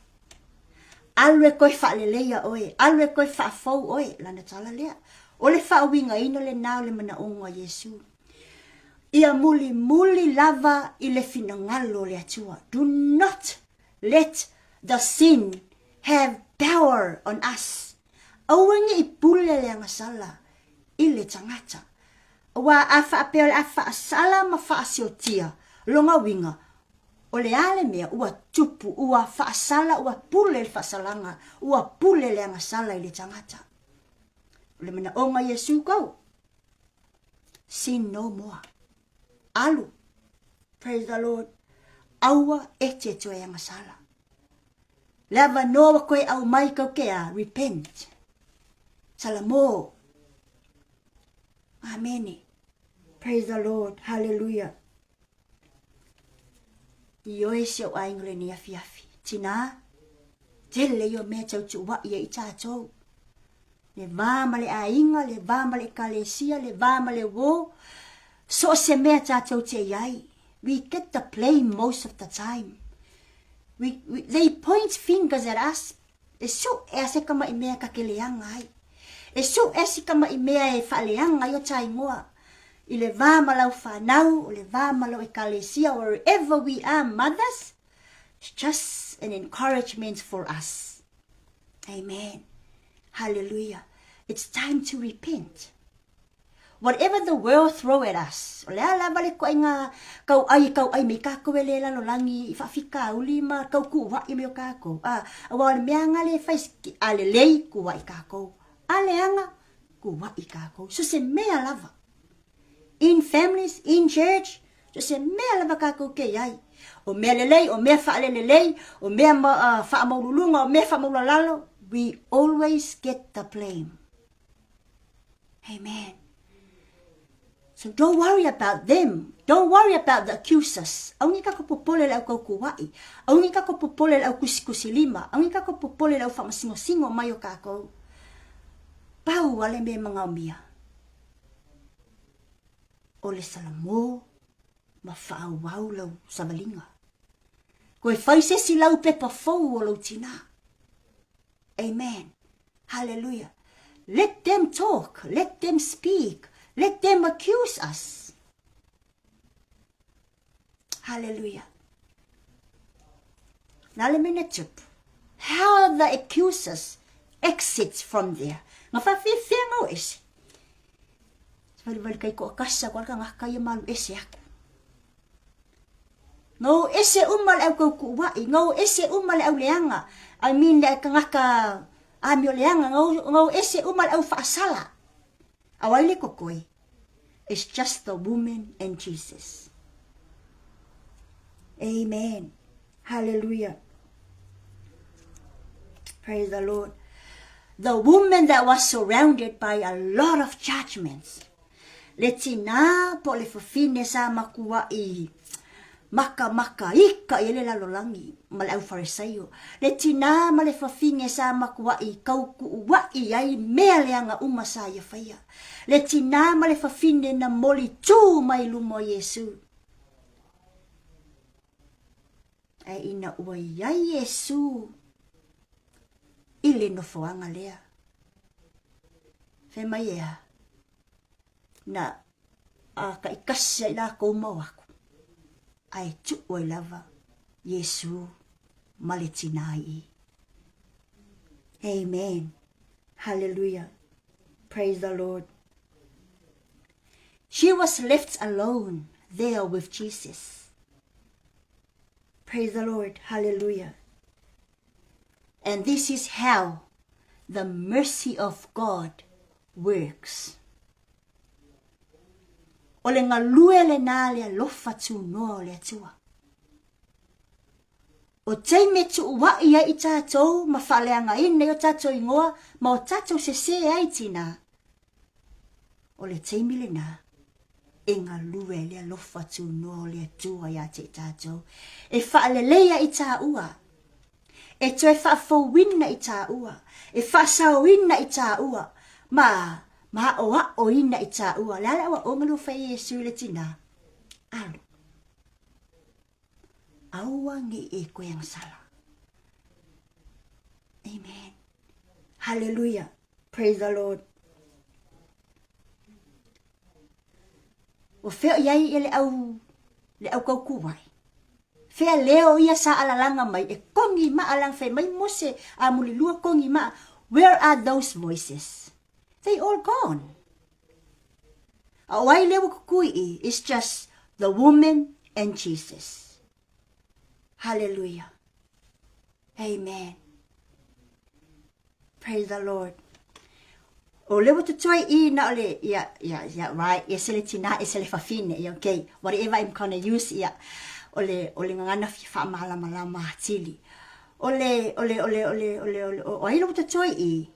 Alu e koe faaleleia oe, alu e koe faafou oe, lana tala lea. O le faauigaina lenā o le manaoga o Iesu. Ia mulimuli lava i le finagalo o le Atua. Do not let the sin have power on us. Aua ne i pule le agasala i le tagata. Aua a faapea o le a faasala ma faasiotia lona uiga, o le a le mea ua tupu, ua faasala, ua pule le faasalaga, ua pule le agasala i le tagata. O le manaoga Iesu kou, sin no more. Alu. Praise the Lord. Aua e te toe agasala. Le avanoa ua koe aumai kau ke a, repent. Salamo. Amene. Praise the Lord. Hallelujah. Ioe si ou aiga lenei afiafi. Tinā, tele ia o mea tautuuaʻi ai i tātou. Le va ma le aiga, le va ma le ekalesia, le va ma le uō, so o se mea tātou te i ai. We get the blame most of the time. We, we, they point fingers at us E suʻe a se kamaʻi mea ka ke leaga ai. E suʻe si kamaʻi mea e faaleaga ai o ta igoa. I le va ma lau fanau, o le va ma lau ekalesia, wherever we are mothers, it's just an encouragement for us. Amen. Hallelujah. It's time to repent. Whatever the world throw at us, o le a lava le koʻiga kauʻai e kauʻai mai kākou e le lalolagi i faafikauli ma kaukuʻuaʻi mai o kākou. A, aua o le mea nga le fai, a lelei, kuaʻi kākou. A leaga, kuaʻi kākou. So se mea lava. In families, in church, so se mea lava kākou ke iai. O mea lelei, o mea faalelelei, o mea ma, uh, faamaululuga, o mea faamaulalalo, we always get the blame. Amen. So don't worry about them. Don't worry about the accusers. Aua ne i kākou popole i le au kaukuaʻi. Aua ne i kākou popole i le au kusikusilima. Aua ne i kākou popole i le au faamasinosingo mai o kākou. Pau a le mea e magaomia, o le salamo ma faaauau lau savaliga. Koe fai se isi lau pepa fou o lou tinā. Amen. Hallelujah. Let them talk. Let them speak. Let them accuse us. Hallelujah. Now let me tupu. How the accusers exit from there. Nga whawhiwhia ngau ese. Whaliwhali kai ko akasa ko alka ngā kai malu ese aku. Ngau ese uma le au kaukuʻuaʻi, ngau ese uma le au leaga, I mean le kagaka amio leaga, ngau, ngau ese uma le au faasala. A o ai le kokoi? It's just the woman and Jesus. Amen. Hallelujah. Praise the Lord. The woman that was surrounded by a lot of judgments. Le tinā po le fafine sa makuaʻi makamaka ika i ai le lalolagi ma le au Farisio. Le tinā ma le fafine sa makuaʻi kaukuʻuaʻi ai mea leaga uma sa ia faia. Le tinā ma le fafine na moli tū mai luma o Iesū. Ae ina ua i ai Iesū i le nofoaga lea. Fai mai e a? Na a taʻikasi ai lakou ma o aku, ae tuʻu ai lava Iesū ma le tinā i. Amen. Hallelujah. Praise the Lord. She was left alone there with Jesus. Praise the Lord. Hallelujah. And this is how the mercy of God works. O le galue lenā le alofa tunoa o le Atua. O taimi e tuuaʻi ai i tatou ma faaleagaina ai o tatou igoa ma o tatou sesē ai tinā, o le taimi lenā e galue ai le alofa tunoa o le Atua iā te i tatou, e faaleleia i tāua, e toe faafouina i tāua, e faasaoina i tāua, ma ma aʻoaʻoina i tāua. Le a le aʻoaʻoga lea ua fai e Iesu i le tinā? Alu. Aua ne i e koe agasala. Amen. Hallelujah. Praise the Lord. O fea i ai ia le au, le au kaukuai. Fea leo ia sa alalanga mai e kongi maa lang fai mai Mose a mulilua kongi maa. Where are those voices? They all gone. A o ai lea ua kukui i, it's just the woman and Jesus. Hallelujah. Amen. Praise the Lord. O lea ua totoe i na o le, ia, ia, ia, right, ia se le tina, e se le fafine, ia, okay, whatever I'm gonna use, ia, o le, o le gagana fia faamalamalama atili. O le, o le, o le, o le, o le, o le, o ai lea ua totoe i?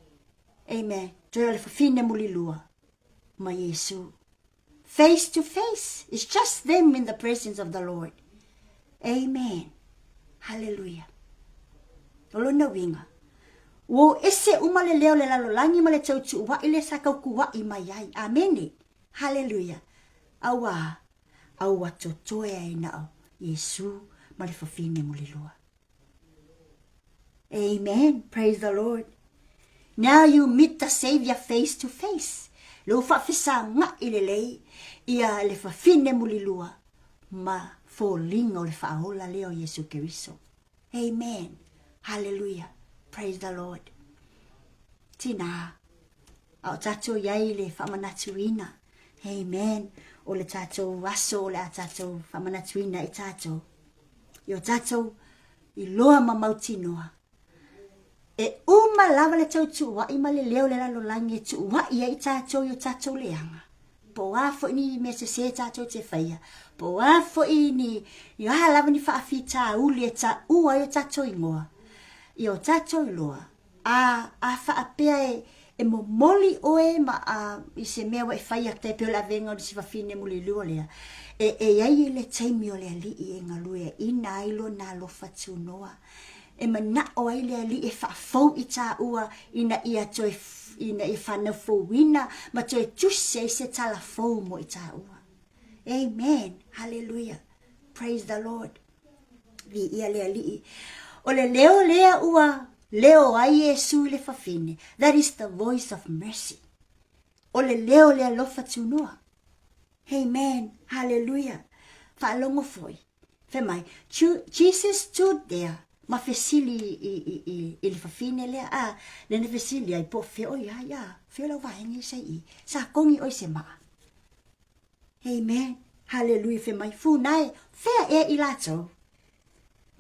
Amen. Toe o le fafine mulilua ma Iesu. Face to face. It's just them in the presence of the Lord. Amen. Hallelujah. O lona uiga, ua o ese uma le leo o le lalolagi ma le tautuuaʻi lea sa kaukuaʻi mai ai. Amene. Hallelujah. Auā, a ua totoe ai na o Iesu ma le fafine mulilua. Amen. Praise the Lord. Now you meet the Savior face to face. Le ua faafesagaʻi lelei ia le fafine mulilua ma foliga o le faaola lea o Iesu Keriso. Amen. Hallelujah. Praise the Lord. Tinā, a o tatou i ai le faamanatuina. Amen. O le tatou aso o le a tatou faamanatuina i tatou. I o tatou iloa ma mautinoa. E uma lava le tautuuaʻi ma le leo o le lalolagi e tuuaʻi ai i tatou i o tatou leaga. Po o a foi ni mea sesē tatou te faia, po o a foi ni, ni a lava ni faafitauli e taua ai o tatou igoa, i o tatou iloa, A, a faapea e, e momoli ʻoe ma, a, i se mea ua e fai atu ai pei o le avega o nisi wafine mulilua lea, e, e i ai le taimi o le aliʻi e galueaʻina ai lona alofa tunoa. E manaʻo ai le aliʻi e faafou i tāua ina ia toe, ina ia whanau fouina ma toe tusi ai se tala fou mo i tāua. Amen. Hallelujah. Praise the Lord. Viia le Alii. O le leo lea ua leo ai Iesu i le fafine. That is the voice of mercy. O le leo le alofa tunoa. Amen. Hallelujah. Faalogo foi. Fai mai, Jesus stood there ma fesili i, i, i, i le fafine lea, a, le na fesili ai, po fea ʻoe ai, a, fea lau vaega i sai i, sa kongi ʻoe se maʻa. Amen. Haleluia fai mai, Fūnae, fea ea i latou?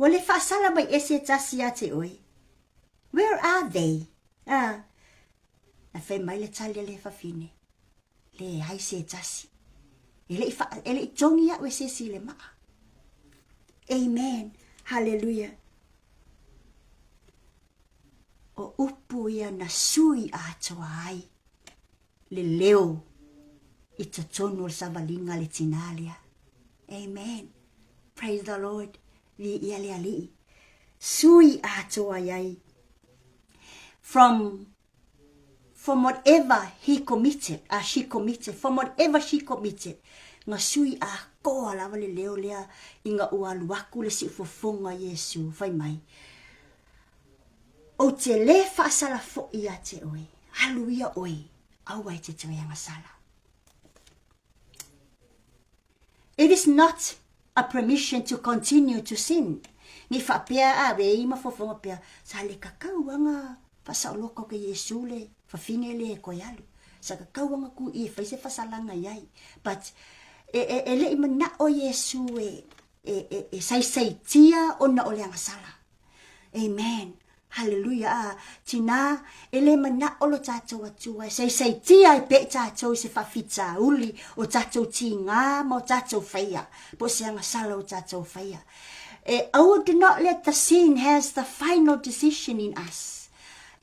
Ua le faasala mai e se tasi iā te ʻoe. Where are they? Ah. Na fai mai le tali a le fafine, Leai se tasi. E le i, fa, e le i togi aʻu e se isi i le maʻa. Amen. Hallelujah. O upu ia na sui atoa ai le leo i totonu o le savaliga a le tinā lea. Amen. Praise the Lord. Viia le Alii. Sui atoa i ai. From from whatever he committed, she committed, from whatever she committed, nga sui atoa lava le leo lea ina ua alu aku le siufofoga o Iesu, fai mai, Ou te lē faasala foʻi ia te oe, alu ia oe, aua e te toe agasala. It is not a permission to continue to sin. Nei faapea a ve i mafofoga pea, sa le kakau anga faasaoloka o ke Iesu le fafine le e koe alu. Sa kakau anga ku i e fai se fasalanga i ai. But e, e, e le i manao Iesu e, e, e, e saisaitia ona o le agasala. Amen. Haleluia. A, tinā, e le manaʻo lo tātou Atua e saisaitia ai pea i tātou i se faafitauli o tātou tīgā ma o tātou whaia, po o se agasala o tātou whaia. E, aua do not let the sin has the final decision in us.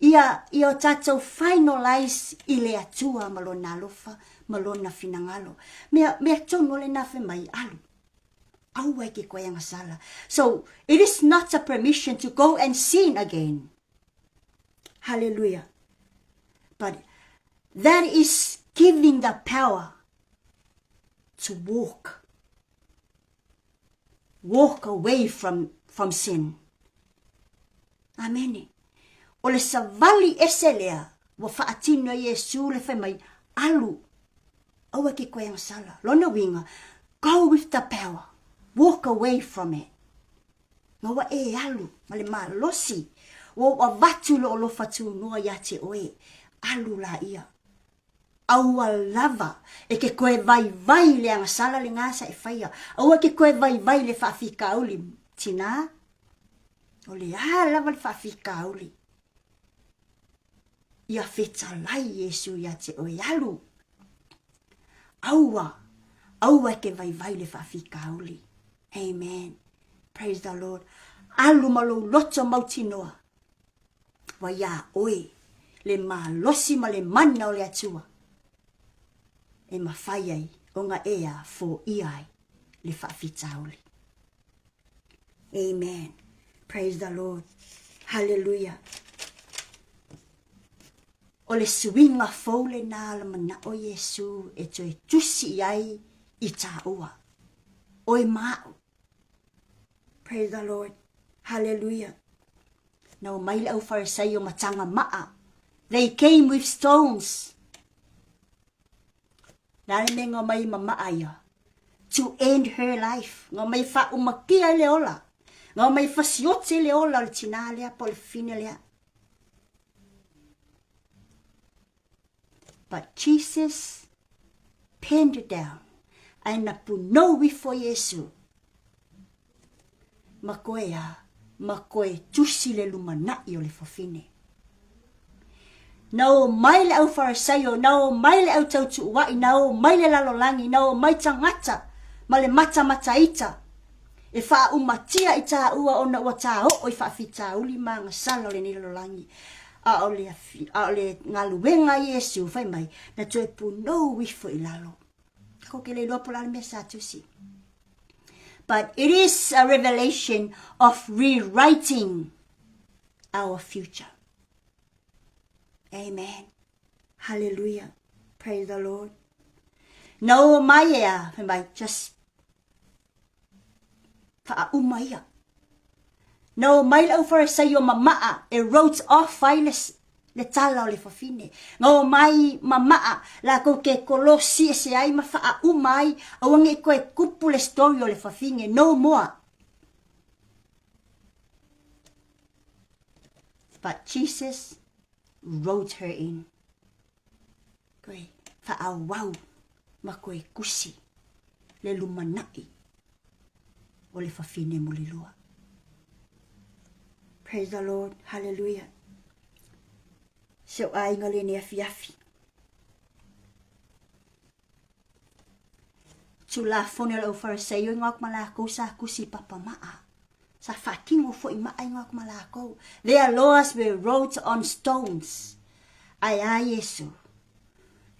Ia, ia o tātou finalize i le Atua ma lona alofa, ma lona finagalo. Mea, mea tonu o le nā whai mai, alu. Aua e ke koe agasala. So, it is not a permission to go and sin again. Hallelujah. But that is giving the power to walk. Walk away from, from sin. Amene. O le savali ese lea, ua faatino e Iesu le fai mai, alu, aua ke koe agasala. Lona uiga, go with the power, walk away from it. Ma ua e alu ma le malosi, ua ou avatu lou alofa tunoa ia te oe, alu laia. Aua lava e ke koe vaivai i le agasala lena sa e faia, aua ke koe vaivai i le faafitauli, tinā, O le a lava le faafitauli? Ia fetalai Iesu ia te oe alu. Aua, aua e ke vaivai le faafitauli. Amen. Praise the Lord. Alu ma lou loto mautinoa. Ua iā oe le malosi ma le mana o le Atua e mafai ai ona e a foia ai le faafitauli. Amen. Praise the Lord. Hallelujah. O le suiga fou lenā o le manaʻo Iesū e toe tusi i ai i tāua. ʻOe ma aʻu. Praise the Lord. Hallelujah. Na o mai le au Farisaio ma taga maʻa. They came with stones. Le a le mea nga mai ma maa ia? To end her life. Nga mai faaumakia ai le ola. Nga mai fasioti ai le ola o le tinā lea po o le fafine lea. But Jesus penned it down. Ae na punou ifo Iesu. Ma koe a, ma koe tusi le lumanaʻi o le fafine. Na o mai le au Farisaio, na o mai le au tautuuaʻi, na o mai le lalolagi, na o mai tagata ma le matamataita e faaumatia i tāua ona ua tāoo i faafitauli ma agasala o lenei lalolagi. A o le, a o le galuega a Iesu, fai mai, na toe punou ifo i lalo. Ko ke le iloa po o le a le mea sa tusi. But it is a revelation of rewriting our future. Amen. Hallelujah. Praise the Lord. Na o mai e a, fai mai, just faauma ia. Na o mai le au Farisaio mamaa e wrote off ai le, le tala o le fafine. Na o mai mamaa lakou ke kolosi ese ai ma faauma ai, aua nei koe kupu le story o le fafine, no more. But Jesus wrote her in. Koe faaauau ma koe kusi le lumanaʻi o le fafine mulilua. Praise the Lord. Hallelujah. Si ou aiga lenei afiafi. Tulafono a le Aufarisaio igoa aku ma lakou sa tusi i papa maa. Sa faatino foi maa igoa aku ma lakou. Their laws were wrote on stones. Ae a Iesu?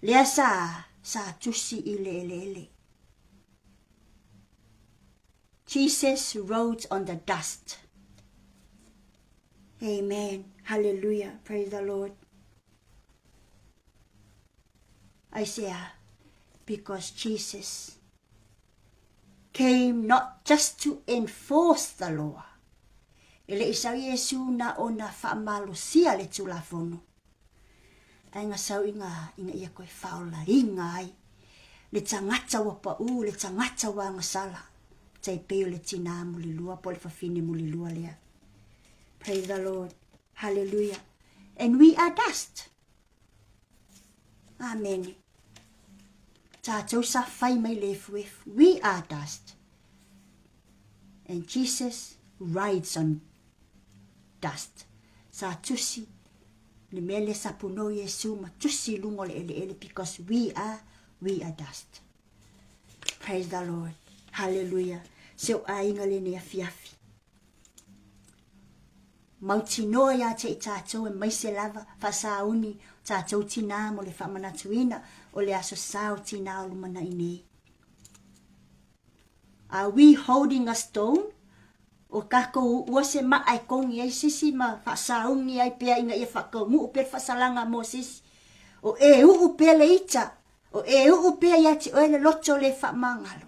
Lea sa sa tusi i le eleele. Jesus wrote on the dust. Amen. Hallelujah. Praise the Lord. Aisea? Because Jesus came not just to enforce the law. E le i sau Iesu na ona faamalosia le Tulafono, ae na sau ina, ina ia koe faolaina ai le tagata ua pau, le tagata ua agasala, tai pei o le tinā mulilua po o le fafine mulilua lea. Praise the Lord. Hallelujah. And we are dust. Amene. Tātou sa whai mai le efuefu. We are dust. And Jesus rides on dust. Sa tusi le mea lea sa punou Iesu ma tusi i luga o le eleele because we are, we are dust. Praise the Lord. Hallelujah. Se o aiga lenei afiafi. Mautinoa iā te i tātou aemaise lava faasauni o tātou tinā mo le faamanatuina o le Aso Sa o Tinā o lumanai nei. Are we holding a stone? O kākou uua se maa e kogi ai sisi ma faasauni ai pea ina ia faataunuu pea le faasalaga mo sisi. O e uu pea le ita, o e uu pea iā te oe le loto le faamagalo.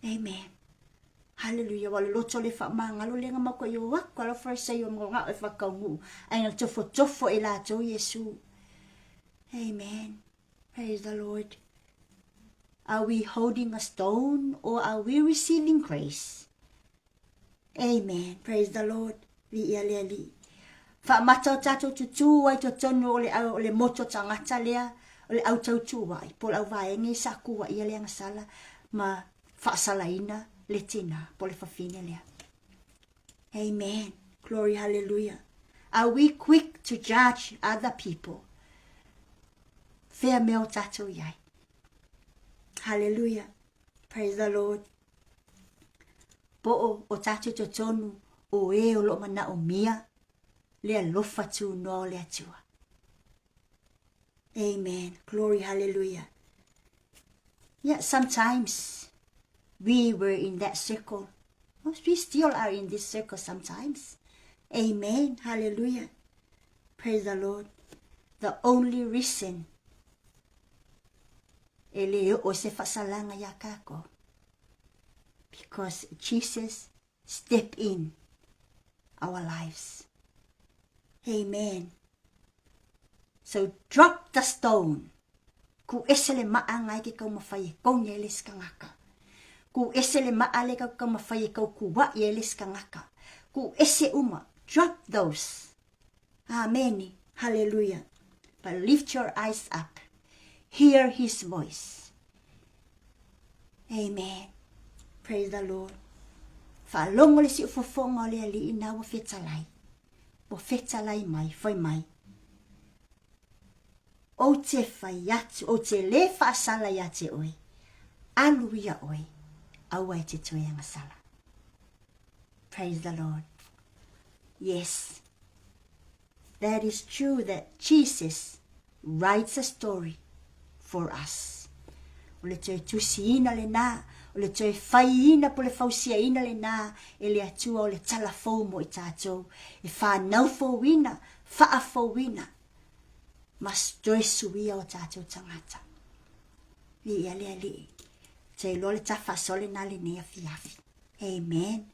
Amen. Hallelujah. Aua o le loto le faamagalo lea na matuai o aku a le Farisaio ma gao e faataunuu ae na tofotofo e latou Iesu. Amen. Praise the Lord. Are we holding a stone or are we receiving grace? Amen. Praise the Lord. Viia le Alii. Faamata o tatou tutū ai totonu o le, o le moto tagata lea, o le au tautuuai, po o le au vaega i sa kuaia le agasala ma faasalaina le tinā, po o le fafine lea. Amen. Glory, hallelujah. Are we quick to judge other people? Fea mea o tatou iai. Hallelujah. Praise the Lord. Po o o tatou totonu o e o lo o manaomia le alofa tunoa o le Atua. Amen. Glory, hallelujah. Yeah, sometimes we were in that circle. We still are in this circle sometimes. Amen. Hallelujah. Praise the Lord. The only reason e le oo se faasalaga iā kākou. Because Jesus step in our lives. Amen. So drop the stone. Ku ese le maa ngai ke kau mawhai e kogi ai le isi kangaka. Ku ese le maa le kau kau mawhai e kau kuaʻi ai le isi kangaka. Ku ese uma. Drop those. Amene. Hallelujah. But lift your eyes up. Hear his voice. Amen. Praise the Lord. Faalogo le siufofoga o le Alii na ua fetalai. Ua fetalai mai, fai mai. Ou te fai atu, ou te lē faasala iā te oe. Alu ia oe, aua e te toe agasala. Praise the Lord. Yes, that is true that Jesus writes a story for us. O le toe tusiina lenā, o le toe faiina po le fausiaina lenā e le Atua o le tala fou mo i tātou, e whānau fouina, faafouina, ma toe suia o tātou tangata. Viia le Alii. Te iloa le tafaasoa lenā lenei afiafi. Amen.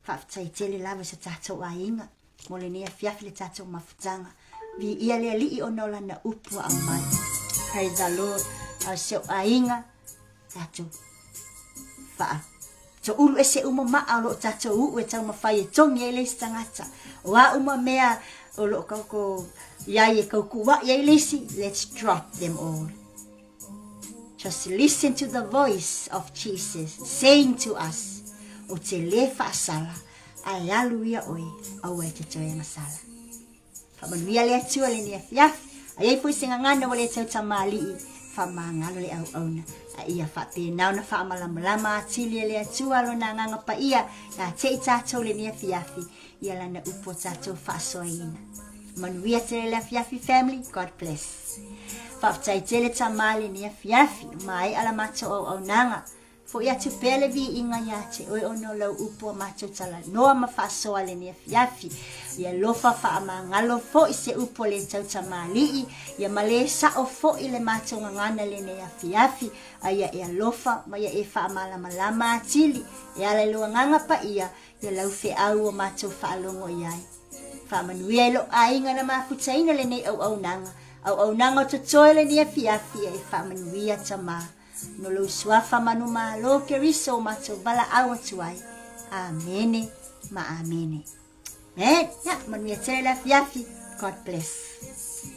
Faafetai tele lava i so tatou aiga mo lenei afiafi le tatou mafutaga. Viia le Alii ona o lana upu a aumai. Praise the Lord. A o si ou aiga, tatou faa toulu ese uma maa o loo tatou uu e taumafai e togi ai le isi tagata. O a uma mea o loo kaoko iai e kaukuai ai le isi, let's drop them all. Just listen to the voice of Jesus saying to us, Ou te lē faasala, ae alu ia oe, aua e te toe agasala. Faamanuia le Atua lenei afiafi, a i ai foi se gagana ua le tau tamalii, Faamagalo le auauna, a ia faapena ona faamalamalama atili e le Atua Lona Agaga Paia ia te i tatou lenei afiafi ia Lana upu o tatou faasoaina. Manuia tele le afiafi family, God bless. Faafetai tele Tama lenei afiafi, maea la matou auaunaga. Foi atu pea le viiga ia te oe ona o lau upu a matou talanoa ma faasoa lenei afiafi. Ia alofa faamagalo foi se upu a le tautamalii, ia ma le sao foi le matou gagana lenei afiafi, a ia e alofa ma ia e faamalamalama atili e ala i lou Agaga Paia ia lau feau ua matou faalogo i ai. Faamanuia i lou aiga na mafutaina lenei auaunaga, auaunaga o totoe lenei afiafi ia e faamanuia Tama. No lou suafa manumalo Keriso o matou valaau atu ai. Amene ma amene. Amen. Ya, manuia tele le afiafi. God bless.